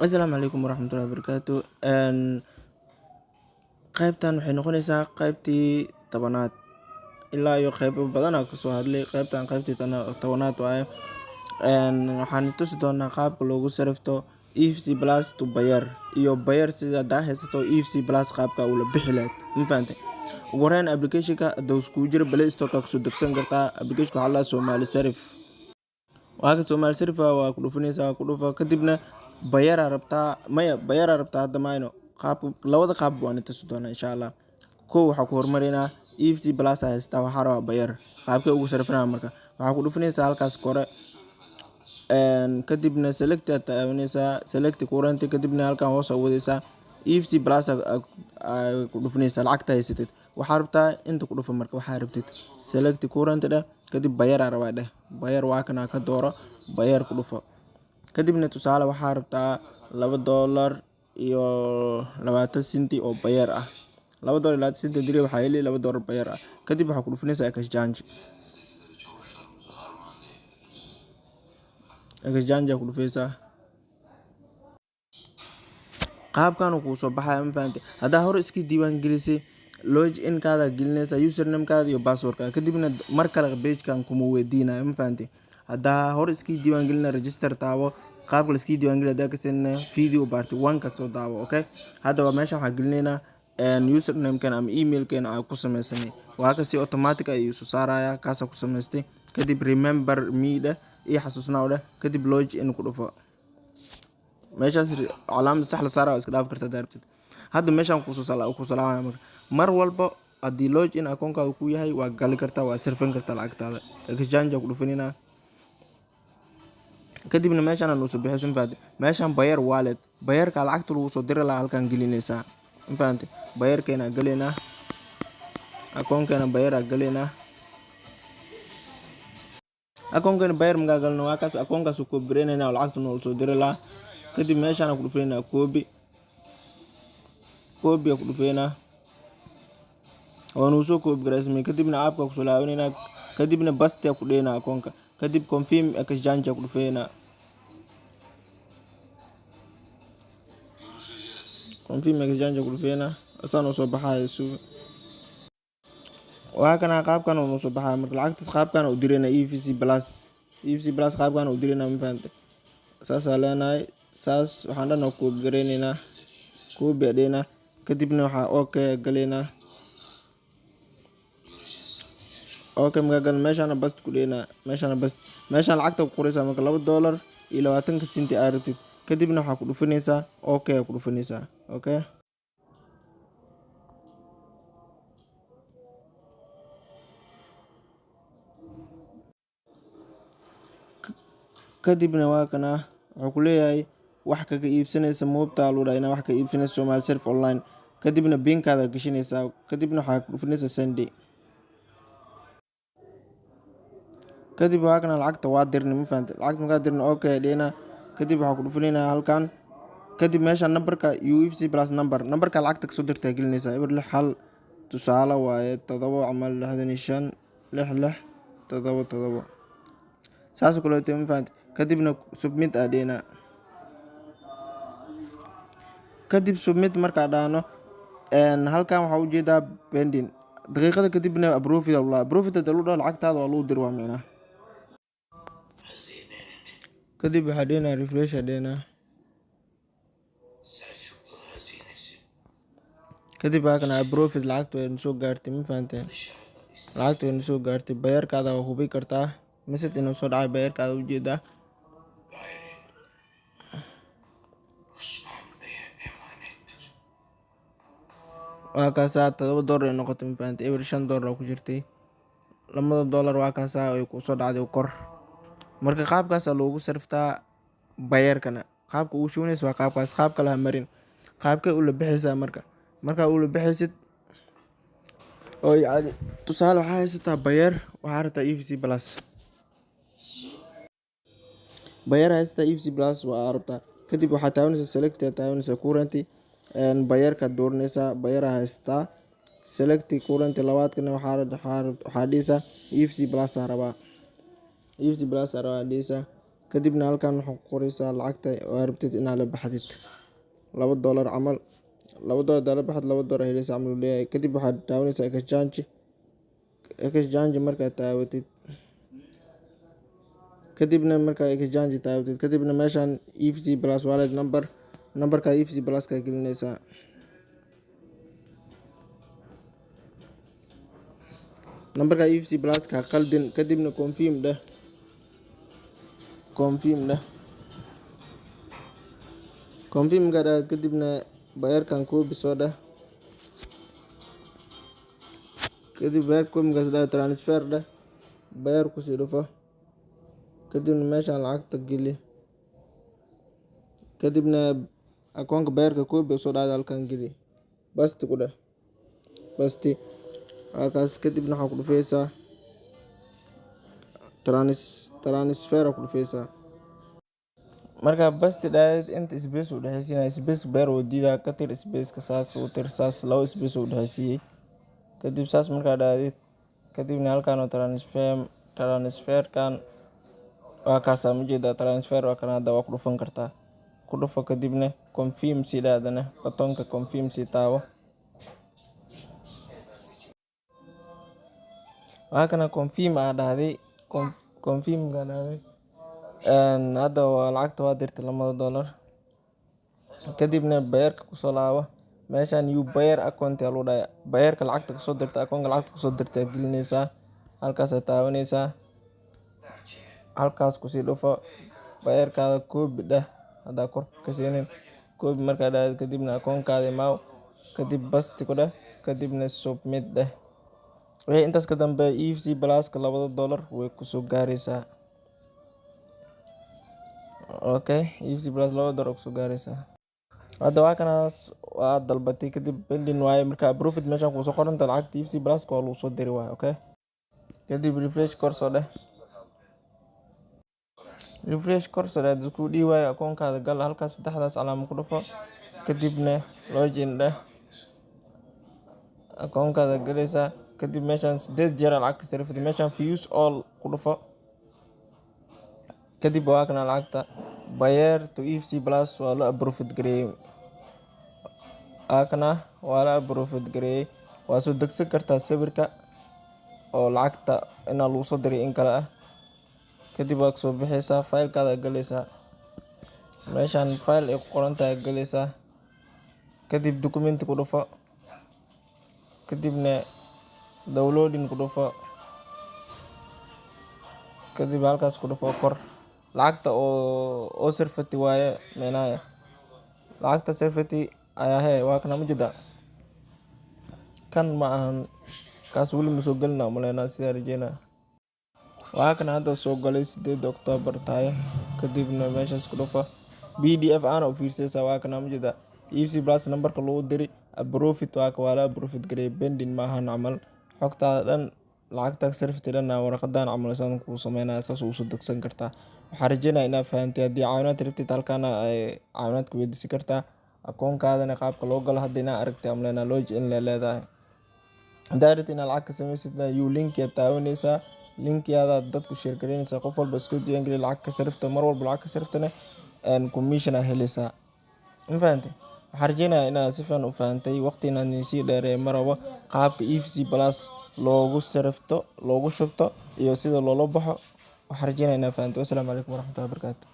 Asalaamu calaykum waraxmatullahi wabarakaatu. Qaybtan waxay noqonaysaa qaybtii 10aad ilaa iyo qaybo badan aan kasoo hadlay. Qaybtan qaybtii 10aad waaye. Waxaan tusi doonaa qaabka loogu sarifto EVC Plus to Payeer iyo Payeer sida hadaa haysato EVC Plus qaabka ula bixi lahayd. Ma fahantay? Ugu horreyn, application-ka hadduu kugu jiro Play Store-ka kusoo degsan kartaa. Application-ka waxaa la dhahaa Somali Sarif. Waa ka Somali Sarif, waa ku dhufanaysaa, ku dhufa. Kadibna Payeer aa rabtaa? Maya, Payeer aa rabtaa hadda mayno. Qaab labada qaab waan tusi doonaa, insha Allah. Kow, waxaa ku horumarinaa EVC Plus aa haysataa, waxaa rabaa Payeer. Qaabkee ugu sarifnaa? Marka waxaa ku dhufanaysaa halkaas kore, kadibna select aad taabanaysaa, select currency. Kadibna halkan hoos aa wadaysaa, EVC Plus aa ku dhufanaysaa. Lacagta haysatid waxaa rabtaa inta ku dhufa. Marka waxaa rabtid select currency dheh, kadib Payeer aa rabaa dheh. Payeer waa kana, ka dooro, Payeer ku dhufo. Kadibna tusaale waxaa rabtaa $2.20 oo Payeer ah. $2.20 diri, waxaa heli $2 Payeer ah. Kadib waxaa ku dhufanaysaa exchange. Exchange aa ku dhufaysaa, qaabkan uu kuu soo baxaya. Ma fahantay? Haddaa hore iska diiwaan gelisay, log in-kaada gelinaysaa, username-kaada iyo password-kaada. Kadibna mar kale page-kan kuma weydiinayo. Ma fahantay? Haddaa hore iska diiwaan gelina, register taabo. Qaabka la iska diiwaan geliyo haddaa kasinna, video part 1 ka soo daawo. Okay, haddaba meeshan waxaan gelinaynaa username-keena ama email-keena aan ku sameysanay. Waa ka si automatic ayuu soo saaraya, kaasaa ku samaystay. Kadib remember me dheh iyo xasuusnaa dheh. Kadib log in ku dhufo. Meeshaas calaamad sax la saara waa iska dhaafi kartaa haddaa rabtid. Hadda meeshaan kusoo ku salaamaya. Marka mar walba haddii log in akoonkaada ku yahay, waa gali kartaa, waa sirfan kartaa lacagtaada. Exchange aa ku dhufaninaa. Kadibna meeshaan aan usoo bixi. Ma fahantay? Meeshaan Payeer wallet, Payeerka lacagta lagu soo diri lahaa halkaan gelinaysaa. Ma fahantay? Payeerkeena galeynaa, akoonkeena Payeer aa galeynaa. Akoonkeena Payeer markaa galno, waa kaas. Akoonkaas copy gareynayna oo lacagta noola soo diri lahaa. Kadib meeshaan ku dhufaynaa, copy. Copy aa ku dhufaynaa, waa nuu soo copy gareysmay. Kadibna app-ka kusoo laabaneynaa, kadibna paste aa ku dheynaa akoonka. Kadib confirm exchange aa ku dhufaynaa. Confirm exchange aa ku dhufaynaa, asaan oo soo baxaya. Suga, waa kana, qaabkan oo noo soo baxaya. Marka lacagtaas qaabkan u direynaa EVC Plus. EVC Plus qaabkan u direynaa. Ma fahantay? Saasaa leenahay. Saas waxaan dhan oo copy gareyneynaa, copy aa dheynaa. Kadibna waxaa okay galeynaa. Okay markaa galno, meeshaana paste ku dheynaa. Meeshaana paste, meeshaan lacagta ku qoraysaa. Marka $2.20 aa rabtid. Kadibna waxaa ku dhufanaysaa okay aa ku dhufanaysaa. Okay, kadibna waa kana, wuxuu ku leeyahay wax kaga iibsanaysa moobtaa lagu dhahay inaa wax ka iibsanaysa Somali Sarif Online. Kadibna PIN-kaada gashanaysaa. Kadibna waxaa ku dhufanaysaa send. Kadib waa kana, lacagta waa dirnay. Ma fahantay? Lacagta markaa dirnay, okay dheynaa. Kadib waxaa ku dhufanaynaa halkan. Kadib meeshaan numberka EVC Plus number, numberka lacagta kasoo dirtaa gelinaysaa. 061, tusaale waaye, 7 camal, 65 6 6 7 7, saas oo kaleeto. Ma fahantay? Kadibna submit aa dheynaa. Kadib submit markaa dhahno, halkan waxaa ujeedaa pending. Daqiiqada kadibna approved aa lagu dhahaa. Approved hadii lagu dhaho, lacagtaada waa lagu diri, waa micnaha. Kadib waxaa dheynaa refresh aa dheynaa. Kadib waa kana, approved, lacagta way soo gaartay. Ma fahanteen? Lacagta way soo gaartay. Payeerkaada waa hubi kartaa message inuu soo dhacay. Payeerkaada ujeedaa. Osman Bey'e emanettir. Waa kaasaa, $7 ay noqotay. Ma fahantay? 0.5 dollar ku jirtay. $2 waa kaasaa, ay kusoo dhacday kor. Marka qaabkaasaa loogu sariftaa Payeerkana. Qaabka ugu shubanaysa waa qaabkaas, qaab kale ha marin. Qaabkee ula bixaysaa? Marka markaa ula bixaysid oo yacni tusaale waxaa haysataa Payeer, waxaa rabtaa EVC Plus. Payeer haysataa, EVC Plus waa rabtaa. Kadib waxaa taabanaysaa select aa taabanaysaa, currency Payeerkaad dooranaysaa. Payeer aa haysataa, select currency. Labaadkana waxaa dhihaysaa EVC Plus aa rabaa. EVC Plus aa rabaa dhihaysaa. Kadibna halkan waxaa ku qoreysaa lacagta oo rabtid inaad la baxdid, $2 camal. $2 hadaa la baxdid, $2 aa heleysaa camal uu leeyahay. Kadib waxaad taabaneysaa exchange. Exchange markaad taabatid, kadibna markaa exchange taabatid, kadibna meeshan EVC Plus wallet number, nambarka EVC Plus ka gelineysaa. Nambarka EVC Plus ka qaldin. Kadibna confirm dheh, confirm dheh. Confirm markaa dhahdid, kadibna Payeerkan copy soo dheh. Kadib Payeerka copy markaa soo dheh, transfer dheh, Payeer kusii dhufo. Kadibna meeshaan lacagta geli. Kadibna akoonka Payeerka copy soo dhahda, halkan geli, paste ku dheh, paste waa kaas. Kadibna waxaa ku dhufeysaa transfer aa ku dhufeysaa. Markaa paste dhahdid, inta space u dhexeysiinaya, space Payeer wuu diidaa. Ka tir spaceka, saas u tir, saas labo space u dhexeysiiyey. Kadib saas markaa dhahdid, kadibna halkan oo transferkan waa kaasaa ujeedaa. Transfer waa kan hadda, waa ku dhufan kartaa, ku dhufo. Kadibna confirm sii dhahdana, buttonka confirm sii taabo. Waa kana, confirm aa dhahday. Confirm kaa dhahday, hadda waa lacagta waa dirtay, $2. Kadibna Payeerka kusoo laabo. Meeshan your Payeer account aa lagu dhahay. Payeerka lacagta kasoo dirtay, akoonka lacagta kasoo dirtay aa gelineysaa. Halkaasaa taabaneysaa, halkaas kusii dhufo, Payeerkaada copy dheh haddaa kor ka siinin. Copy markaa dhahdid, kadibna akoonkaada imaaw, kadib paste ku dheh, kadibna submit dheh. Wixii intaas ka dambeeya, EVC Pluska $2 way kusoo gaareysaa. Okay, EVC Plus $2 kusoo gaareysaa. Hadda waa kanaas, waa dalbatay, kadib pending waaye. Marka approved meeshan kusoo qoranta, lacagta EVC Pluska waa lagu soo diri waaye. Okay, kadib refresh kor soo dheh, refresh kor soo dheh. Haddii kuu dhihi waayo, akoonkaada gal, halkaas saddexdaas calaamo ku dhufo, kadibna login dheh. Akoonkaada galaysaa. Kadib meeshan 8 jeer aa lacag ka sarifatay. Meeshan view all ku dhufo. Kadib waa kana, lacagta Payeer to EVC Plus waa la approved gareeyey. Waa kana, waa la approved gareeyey. Waa soo degsan kartaa sawirka oo lacagta inaa lagu soo diray in kale ah. Kadib waa kasoo bixeysaa, filekaada galaysaa. Meeshan file ay ku qoran tahay galaysaa. Kadib document ku dhufo, kadibna downloading ku dhufo. Kadib halkaas ku dhufo kor. Lacagta oo sarfati waaye, micnaha lacagta sarfati ayaa hee. Waa kana, mujida kan ma ahan kaas, weli ma soo gelina umaleynaa, sidaa rajeynaa. Waa kana, hadda soo galay, 8 October tahay. Kadibna meeshaas ku dhufo, PDF aana u fiirsaysaa. Waa kana, mujida EVC Plus numberka lagu diri, approved waa ka, waa la approved gareeyay, pending maahan camal. Xogtaada dhan, lacagta sarfti dhan, warqadan camal saan kuu sameynaya, saas ugu soo degsan kartaa. Waxaan rajeynaya inaad fahantay. Haddii caawinaad rabtid, halkaana ay caawinaad ka weydiisan kartaa. Akoonkaadana qaabka loo galo hadda inaa aragtay amaleynaa. Login le leedahay. Haddaa rabtid inaad lacag ka sameysid, your link yaad taabaneysaa, linkiyaada dadku share gareyneysaa. Qof walba isku diiwaangeliya, lacag ka sarifta. Mar walba lacag ka sariftana commission aa heleysaa. Ma fahantay? Waxaan rajeynayaa inaad si fiican u fahantay. Waqti inaan sii dheereeyo ma rabo. Qaabka EVC Plus loogu sarifto, loogu shubto iyo sida loola baxo, waxaan rajeynaya inaad fahantay. Wassalaamu calaykum waraxmatullahi wabarakaatu.